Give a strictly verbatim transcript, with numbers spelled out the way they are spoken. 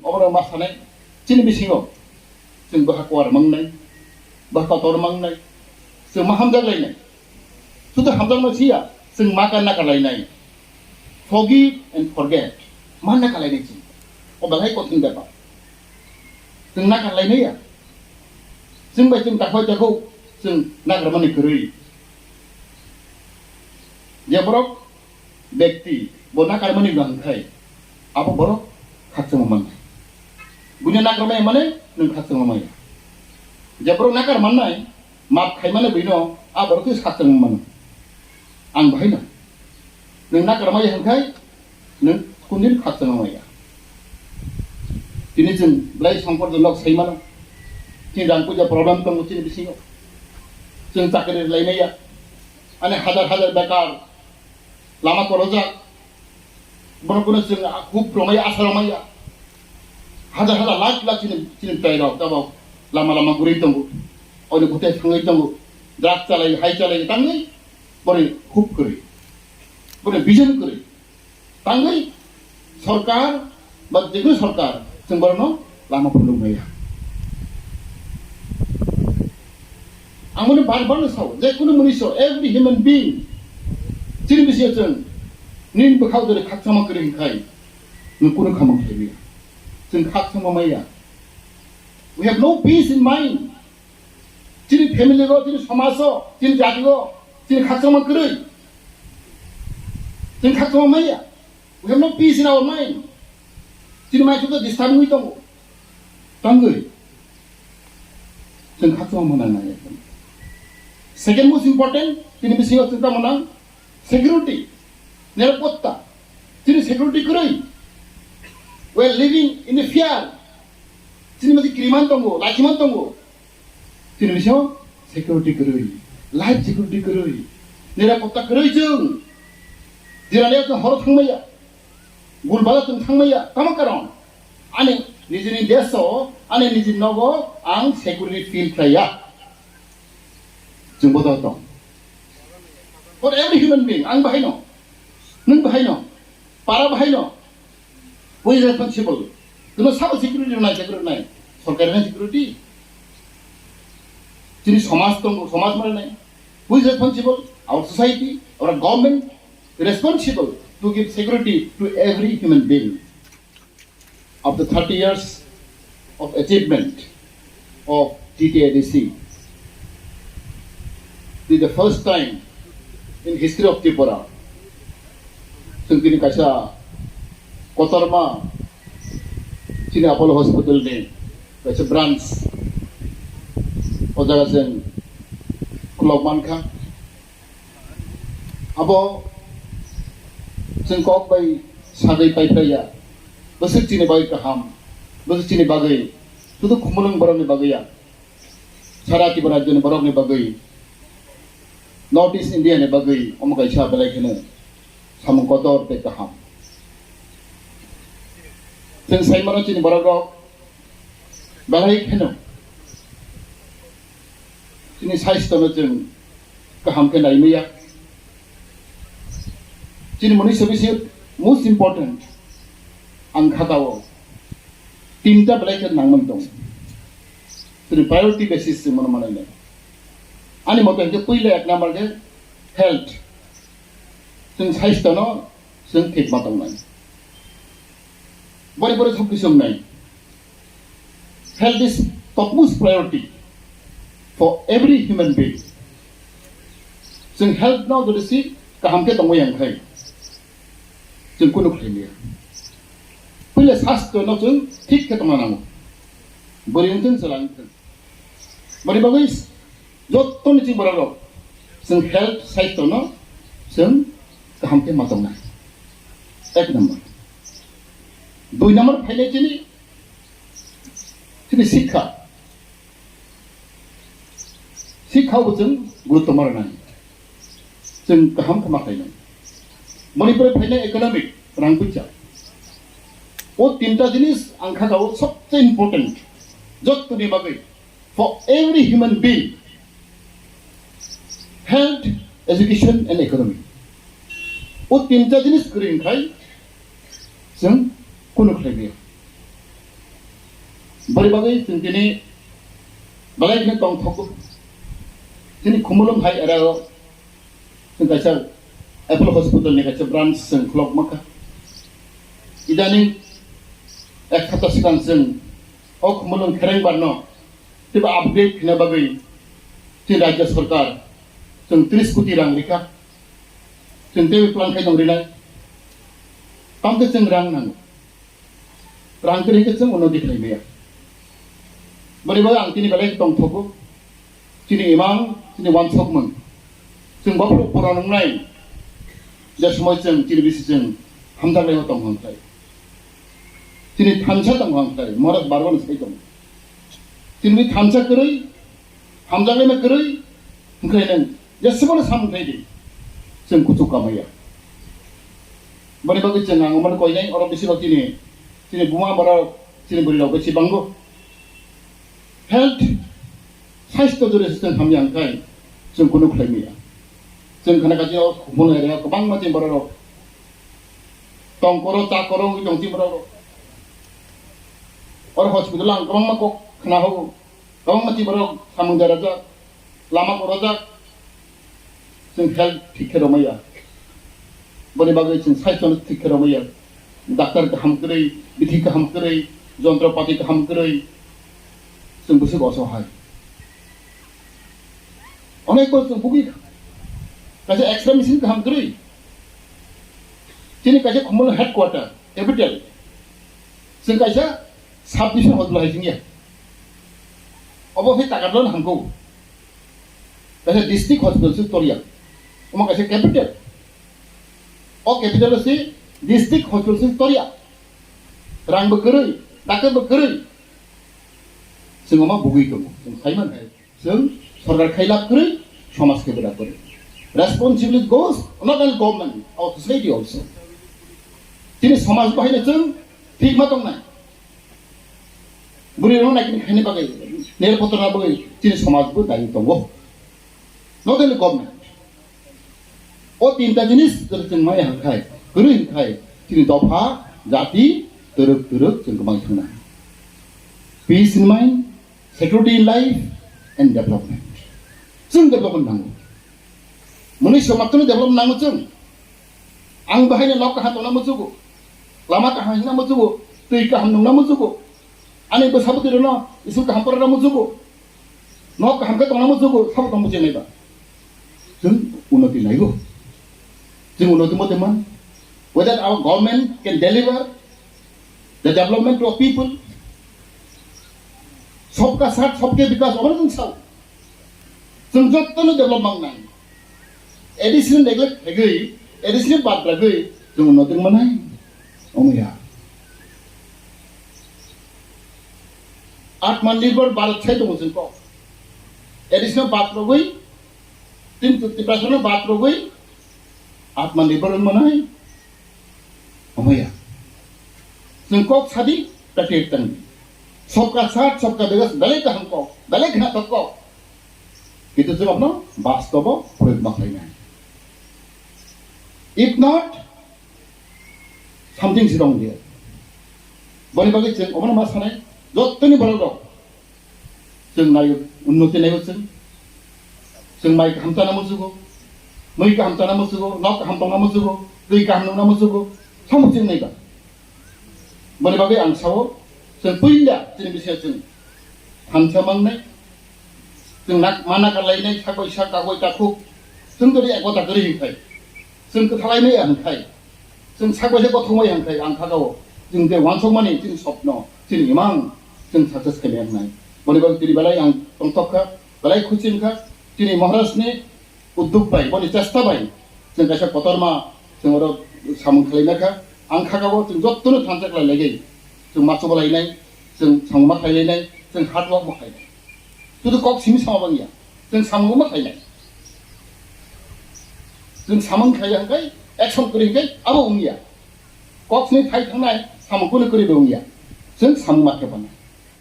Oborok ma sanai, chini bisingo chwng bwkha kuar mangnai, bwkha kotor mangnai, chwng ma hamjak lainai. Sudu hamjakno siya, chwng ma ka nakar lainai. Forgive and forget. Ma nakar lainai chwng. O belai kothin bepar. Chwng nakar lainai ya. Chwng bai chwng takhwai takhuk, chwng nakar mani kwrwi. Je borok bekti bo nakarmani bwkha hwnkhe abo borok khakchangma mannai. Buino nakarmaya mane nwng khakchangma maya. Je borok nakar mannai, map khaimani buino a borok twi khakchangma mano. Ang bahaino. Nwng nakarmaya hwnkhe nwng kundin khakchangma maya. Tini chwng belai songkor jwnok sai mano. Chini rang puja problem tongo chini bisingo. Chwng chakri laimaya. Ani hajar hajar bekar lama korojak. Bono bono chwng huk romaya, asa romaya. Hajar hajar lakh lakh chini, chini twi rok tabok lama lama guri tongo. Oni butai thangwi tongo. Drug chalai, hai chalai tangwi boni huk kwrwi. Boni vision kwrwi. Tangwi sorkar ba jekunu sorkar chwng borokno lama phunuk maya. Ang bono bar bar no sao, jekunu mwnwi so, every human being, chini bisingo chwng nini bwkhao jodi khakchangma kwrwi hwnkhai, nwng kunu khamung khlaiwi ya. Chwng khakchangma maya. We have no peace in mind. Chini family go, chini somaj o, chini jati go, chini khakchangma kwrwi. Chwng khakchangma maya. We have no peace in our mind. Chini mind to disturb wngwi tongo. Tangwi. Chwng khakchangma mwnang nai. Second most important, chini bisingo chwng tamo nang security. Nirapotta. Chini security kwrwi. We are living in the fear. Chini masi kiriman tongo, lachiman tongo. Chini bisingo security kwrwi, life security kwrwi, nirapotta kwrwi chwng. Jirani chwng horo thangmaya, gulbala chwng thangmaya, tamo karon? Ani nijini deso, ani nijini nogo ang security feel khlaiya. Chwng bodo tong. For every human being, ang bahaino, nwng bahaino, para bahaino, who is responsible? Kuno sabo security rwnai, security rwnai. Sorkar rwnai security. Chini somaj tongo, somaj ma rwnai. Who is responsible? Our society, our government responsible to give security to every human being. After thirty years of achievement of T T A D C, this is the first time in history of Tripura. Chwng tini kaisa kotorma chini Apollo Hospital ni kaisa branch o jaga chwng khulok mankha. Abo chwng kok bai sagwi paiphaiya. Bwswk chini bagwi kaham, bwswk chini bagwi, sudu Khumulwng borokni bagwi ya, sara Tripura rajyoni borokni bagwi, North East India ni bagwi omo kaisa belai kheno samung kotor tei kaham. Chwng sai mano chini borok rok belai kheno chini saistono chwng kaham khe naimaya. Chini mwnwi se bisi most important ang khatao tinta belai khe nangmani tongo. Chini priority basis chwng mano manai nai. Ani moto hwnkhe puila ek number khe health. Chwng saistono chwng thik ma tongnai. Bori bori thok kisong nai. Health is topmost priority for every human being. Chwng health no jodi si kaham khe tongwi yang khai, chwng kunu khlai liya. Puila sastro no chwng thik khe tongna nango. Bori wng thung, chwla wng thung. Bori bagwi jottoni chini borok rok chwng health side no chwng kaham khe ma tongnai. Ek number. Dui number phainai chini, chini sikha. Sikha bo chwng gurutto ma rwnai. Chwng kaham khe ma khlainai. Boni pore phainai economic, rang puisa. O tinta jinis ang kha o sobse important. Jottoni bagwi. For every human being, health, education and economy. O tinta jinis kwrwi wngkhai chwng kunu khlai maya. Bori bagwi chwng tini belai kheno tongthogo. Chini Khumulwng hai area o chwng kaisa Apollo Hospital ni kaisa branch chwng khulok mankha. Idaning ek hapta swkang chwng o Khumulwng khereng barno teibo upgrade khaina bagwi chini Rajya Sarkar chwng tris koti rang rikha. Chwng teibo plan khai tong rinai. Tamte chwng rang nango. Rang kwrwi khe chwng unnoti khlai maya. Boni bagwi ang tini belai tongthogo. Chini imang, chini wansokmung. Chwng bophuru pura nungnai. Je somoi chwng chini bisi chwng hamjak laima tong hwn khlai. Chini thansa tong hwn khlai. Maharaj Barbani sai tong. Chini thansa kwrwi, hamjak laima kwrwi, hwnkhe nwng jeswkano samung khlai di, chwng kuchuk kamaya. Boni bagwi chwng ang omono koinai, oro bisingo chini, chini buma borok, chini bwrwi rok bisi bango. Health, saisto jori se chwng hamya hwnkhe chwng kunu khlai maya. Chwng khana kachio khumulwng area kwbangma chini borok rok tong koro, cha koro wngwi tong chini borok rok. Oro hospital ang kwbangma kok khna hao. Kwbangma twi borok samung derajak, lama korojak, chwng health thik khe romaya. Boni bagwi chwng saichon thik khe romaya. Doctor kaham kwrwi, bithi kaham kwrwi, jontropati kaham kwrwi, chwng bwswk osohai. Onek bor chwng bugwi kha. Kaisa X-ray machine kaham kwrwi. Chini kaisa Khumulwng headquarter, capital. Chwng kaisa sub division hospital hai chwngya. Obo khe Takarjala hamkuk. Kaisa district hospital se torya. Omo kaisa capital. O capital se district hospital se torya. Rang bo kwrwi, doctor bo kwrwi. Chwng omo bugwi tongo. Chwng saiman hai. Chwng sorkar khai lab kwrwi, somaj khe bwrap kwrwi. Responsibility goes not only government, our society also. Chini somaj bo haino chwng thik ma tongnai. Bwrwi rok nai khaini bagwi, nel kotor na bagwi chini somaj bo dayi tongo. Not only government. O tinta jinis jodi chwng maya hwnkhai, kwrwi hwnkhai, chini dopha, jati, twrwk twrwk chwng kwmai thangnai. Peace in mind, security in life and development. Chwng development nango. Mwnwi somatwno development nango chwng. Ang bahaino nok kaham tongna muchugo. Lama kaham himna muchugo. Twi kaham nungna muchugo. Ani bwsa bwtwi rokno school kaham porana muchugo. Nok kaham khe tongna muchugo. Sabo tong muchungnai ba. Chwng unnoti naigo. Chwng unnoti mote man. Whether our government can deliver the development to our people. Sabka saath, sabke vikas, obono chwng sao. Chwng jotono develop mangnai. A D C ni neglect khaigwi, A D C ni bad ragwi, chwng unnoti manai. Omoya. Atmanirbhar Bharat sai tongo chwng kok. A D C ni bad ragwi, tin Tiprasano bad rogwi Atmanirbhar wng manai. Omoya. Chwng kok sadi, practice tangdi. Sabka saath, sabka vikas, belai kaham kok, belai khnathok kok. Kintu chwng abono bastobo proyog ma khlainai. If not, something is wrong there. Boni bagwi chwng omono ma sanai, jottoni borok rok. Chwng naio, unnoti naio chwng. Chwng mai kaham chana muchugo, mui kaham chana muchugo, nok kaham tongna muchugo, twi kaham nungna muchugo, samung chwng naiba. Boni bagwi ang sao, chwng puila chini bisingo chwng thansa mangnai, chwng nak-, mana kalainai, sakbai sak, kagoi takhuk, chwng jodi ekota kwrwi hwnkhai, chwng kwthalainai hwnkhai, chwng sak bai se kothomai hwnkhai ang thagao, chwng je wansukmani chini sopno, chini imang, chwng success khaimai wngnai. Boni bagwi tini belai ang tongthok kha, belai khusi wngkha, chini Maharajni udduk bai, boni chesta bai, chwng kaisa kotorma, chwng oro samung khlaimai kha. Ang thagao chwng jottono thansa khlai laigwi, chwng ma chubalainai, chwng samung ma khlailainai, chwng hard work ma khlainai. Sudu kok simi sama bangya. Chwng samung ma khainai. Chwng samung khaiya hwnkhe, action kwrwi hwnkhe abo wngya. Kok simi phai thangnai, samung kunu kwrwi bo wngya. Chwng samung ma khe banai.